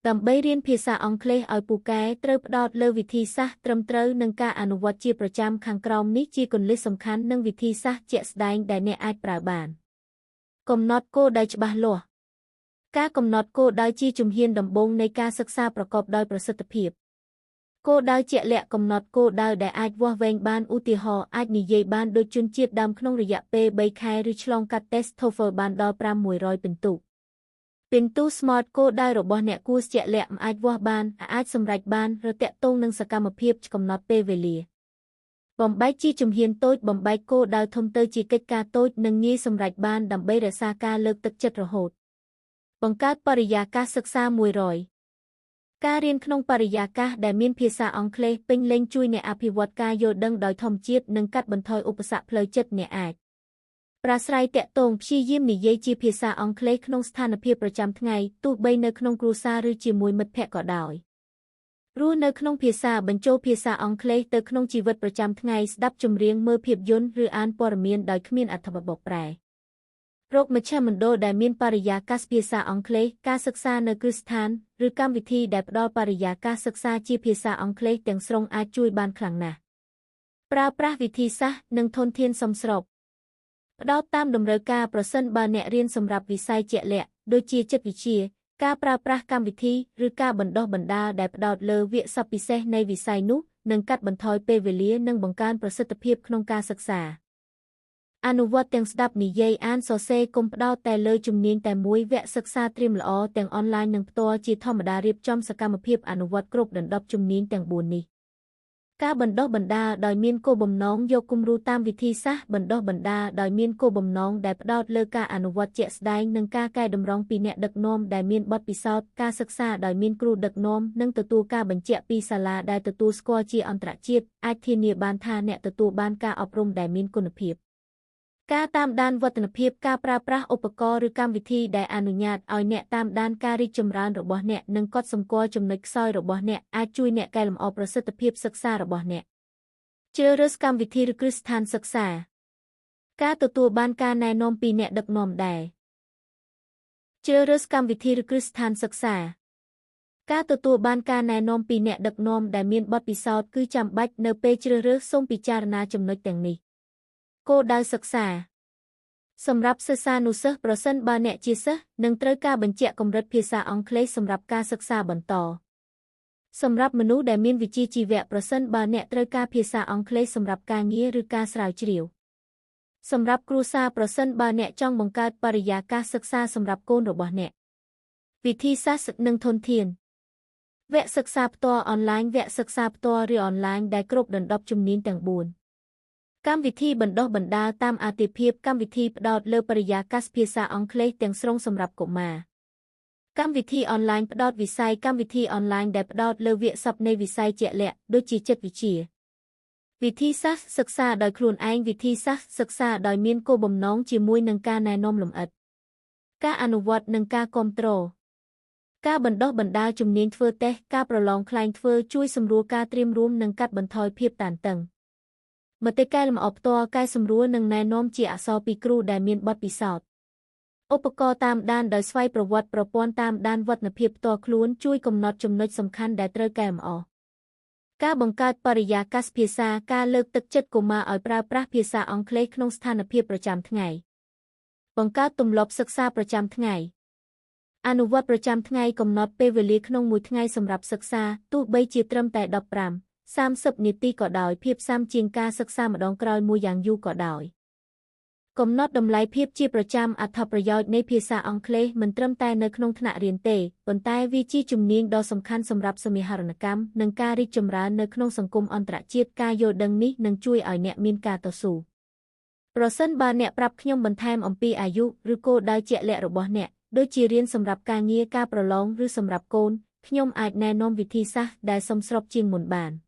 ដើម្បីរៀនភាសាអង់គ្លេសឲ្យពូកែត្រូវផ្ដោតលើវិធីសាស្ត្រត្រឹមត្រូវនិងការអនុវត្តជាប្រចាំខាងក្រោមនេះជាគន្លឹះសំខាន់និងវិធីសាស្ត្រជាក់ស្ដែងដែលអ្នកអាចប្រើបានកំណត់គោលដៅច្បាស់លាស់ការកំណត់គោលដៅជាជំហានដំបូងនៃការសិក្សាប្រកបដោយប្រសិទ្ធភាពគោលដៅជាក់លាក់កំណត់គោលដៅដែលអាចវាស់វែងបានឧទាហរណ៍អាចនិយាយបានដូចជនជាតិដើមក្នុងរយៈពេល3ខែឬឆ្លងកាត់តេស្ត TOEFL បានដល់500ពិន្ទុពិន្ទុ SMART គោលដៅរបស់អ្នកគួរជាក់លាក់អាចវាស់បានអាចសម្រេចបានឬទាក់ទងនឹងសកម្មភាពកំណត់ពេលវេលាបំបែកជាជំហានតូចបំបែកគោលដៅធំទៅជាកិច្ចការតូចនិងងាយសម្រេចបានដើម្បីរក្សាការលើកទឹកចិត្តរហូតបង្កើតបរិយាកាសសិក្សា100ការរៀនក្នុងបរិយាកាសដែលមានភាសាអង់គ្លេសពេញលេញជួយអ្នកអភិវឌ្ឍការយល់ដឹងដោយធម្មជាតិនិងកាត់បន្ថយឧបសគ្គផ្លូវចិត្តអ្នកអាចប្រាស្រ័យទាក់ទងព្យាយាមនិយាយជាភាសាអង់គ្លេសក្នុងស្ថានភាពប្រចាំថ្ងៃទោះបីនៅក្នុងគ្រួសារឬជាមួយមិត្តភក្តិក៏ដោយរស់នៅក្នុងភាសាបញ្ចូលភាសាអង់គ្លេសទៅក្នុងជីវិតប្រចាំថ្ងៃស្ដាប់ចម្រៀងមើលភាពយន្តឬអានព័ត៌មានដោយគ្មានអត្ថបទបកប្រែរកមជ្ឈមណ្ឌលដែលមានបរិយាកាសភាសាអង់គ្លេសការសិក្សានៅគ្រឹះស្ថានឬកម្មវិធីដែលផ្ដល់បរិយាកាសសិក្សាជាភាសាអង់គ្លេសទាំងស្រុងអាចជួយបានខ្លាំងណាស់ប្រើប្រាស់វិធីសាស្ត្រនិងធនធានសមស្របផ្ដោតតាមតម្រូវការប្រសិនបើអ្នករៀនសម្រាប់វិស័យជាក់លាក់ដូចជាចិត្តវិទ្យាការប្រើប្រាស់កម្មវិធីឬការបណ្ដុះបណ្ដាលដែលផ្ដោតលើវគ្គសព្វពិសេសនៃវិស័យនោះនឹងកាត់បន្ថយពេលវេលានិងបង្កើនប្រសិទ្ធភាពក្នុងការសិក្សាអនុវត្តទាំងស្ដាប់និយាយអានសរសេរកុំផ្ដោតតែលើជំនាញតែមួយវគ្គសិក្សាត្រៀមល្អទាំងអនឡាញនិងផ្ទាល់ជាធម្មតារៀបចំសកម្មភាពអនុវត្តគ្រប់ដណ្ដប់ជំនាញទាំង4នេះការបណ្ដុះបណ្ដាលដោយមានគោលបំណងយកគំរូតាមវិធីសាស្ត្របណ្ដុះបណ្ដាលដោយមានគោលបំណងដែលផ្ដោតលើការអនុវត្តជាក់ស្ដែងនិងការកែតម្រង់ពីអ្នកដឹកនាំដែលមានបទពិសោធន៍ការសិក្សាដោយមានគ្រូដឹកនាំនិងទទួលការបញ្ជាក់ពីសាលាដែលទទួលស្គាល់ជាអន្តរជាតិអាចធានាបានថាអ្នកទទួលបានការអប់រំដែលមានគុណភាពការតាមដានវឌ្ឍនភាពការប្រើប្រាស់ឧបករណ៍ឬកម្មវិធីដែលអនុញ្ញាតឲ្យអ្នកតាមដានការរីកចម្រើនរបស់អ្នកនិងកត់សម្គាល់ចំណុចខ្សោយរបស់អ្នកអាចជួយអ្នកកែលម្អប្រសិទ្ធភាពសិក្សារបស់អ្នកជ្រើសរើសកម្មវិធីឬគ្រឹះស្ថានសិក្សាការទទួលបានការណែនាំពីអ្នកដឹកនាំដែរជ្រើសរើសកម្មវិធីឬគ្រឹះស្ថានសិក្សាការទទួលបានការណែនាំពីអ្នកដឹកនាំដែលមានបទពិសោធន៍គឺចាំបាច់នៅពេលជ្រើសរើសសូមពិចារណាចំណុចទាំងនេះគោលដៅសិក្សាសម្រាប់សិស្សានុសិស្សប្រសិនបើអ្នកជាសិស្សនឹងត្រូវការបញ្ជាក់កម្រិតភាសាអង់គ្លេសសម្រាប់ការសិក្សាបន្តសម្រាប់មនុស្សដែលមានវិជ្ជាជីវៈប្រសិនបើអ្នកត្រូវការភាសាអង់គ្លេសសម្រាប់ការងារឬការស្រាវជ្រាវសម្រាប់គ្រួសារប្រសិនបើអ្នកចង់បង្កើតបរិយាកាសសិក្សាសម្រាប់កូនរបស់អ្នកវិធីសាស្ត្រនិងធនធានវគ្គសិក្សាផ្ទាល់អនឡាញវគ្គសិក្សាផ្ទាល់ឬអនឡាញដែលគ្រប់ដណ្ដប់ជំនាញទាំង4កម្មវិធីបណ្ដុះបណ្ដាលតាមអាទិភាពកម្មវិធីផ្ដោតលើបរិយាកាសភាសាអង់គ្លេសទាំងស្រុងសម្រាប់កុមារកម្មវិធីអនឡាញផ្ដោតវិស័យកម្មវិធីអនឡាញដែលផ្ដោតលើវគ្គសព្វនៃវិស័យជាក់លាក់ដូចជាចិត្តវិទ្យាវិធីសាស្ត្រសិក្សាដោយខ្លួនឯងវិធីសាស្ត្រសិក្សាដោយមានគោលបំណងជាមួយនឹងការណែនាំលម្អិតការអនុវត្តនិងការគាំទ្រការបណ្ដុះបណ្ដាលជំនាញធ្វើតេស្តការប្រឡងក្លែងធ្វើជួយសម្រួលការត្រៀមរួមនិងកាត់បន្ថយភាពតានតឹងមតិកែលម្អផ្ទាល់កែសម្រួលនិងណែនាំជាអក្សរពីគ្រូដែលមានបទពិសោធន៍ឧបករណ៍តាមដានដោយស្វ័យប្រវត្តិប្រព័ន្ធតាមដានវឌ្ឍនភាពផ្ទាល់ខ្លួនជួយកំណត់ចំណុចសំខាន់ដែលត្រូវកែលម្អការបង្កើតបរិយាកាសភាសាការលើកទឹកចិត្តកុមារឲ្យប្រើប្រាស់ភាសាអង់គ្លេសក្នុងស្ថានភាពប្រចាំថ្ងៃបង្កើតទម្លាប់សិក្សាប្រចាំថ្ងៃអនុវត្តប្រចាំថ្ងៃកំណត់ពេលវេលាក្នុងមួយថ្ងៃសម្រាប់សិក្សាទោះបីជាត្រឹមតែ15-30នាទីក៏ដោយភាពសាមជាងការសិក្សាម្ដងក្រោយមួយយ៉ាងយូរក៏ដោយកំណត់តម្លៃភាពជាប្រចាំអត្ថប្រយោជន៍នៃភាសាអង់គ្លេសមិនត្រឹមតែនៅក្នុងថ្នាក់រៀនទេប៉ុន្តែវាជាជំនាញដ៏សំខាន់សម្រាប់សមាហរណកម្មនិងការរីកចម្រើននៅក្នុងសង្គមអន្តរជាតិការយល់ដឹងនេះនឹងជួយឲ្យអ្នកមានការតស៊ូប្រសិនបើអ្នកប្រាប់ខ្ញុំបន្ថែមអំពីអាយុឬគោលដៅជាក់លាក់របស់អ្នកដូចជារៀនសម្រាប់ការងារការប្រឡងឬសម្រាប់កូនខ្ញុំអាចណែនាំវិធីសាស្ត្រដែលសមស្របជាងមុនបាន។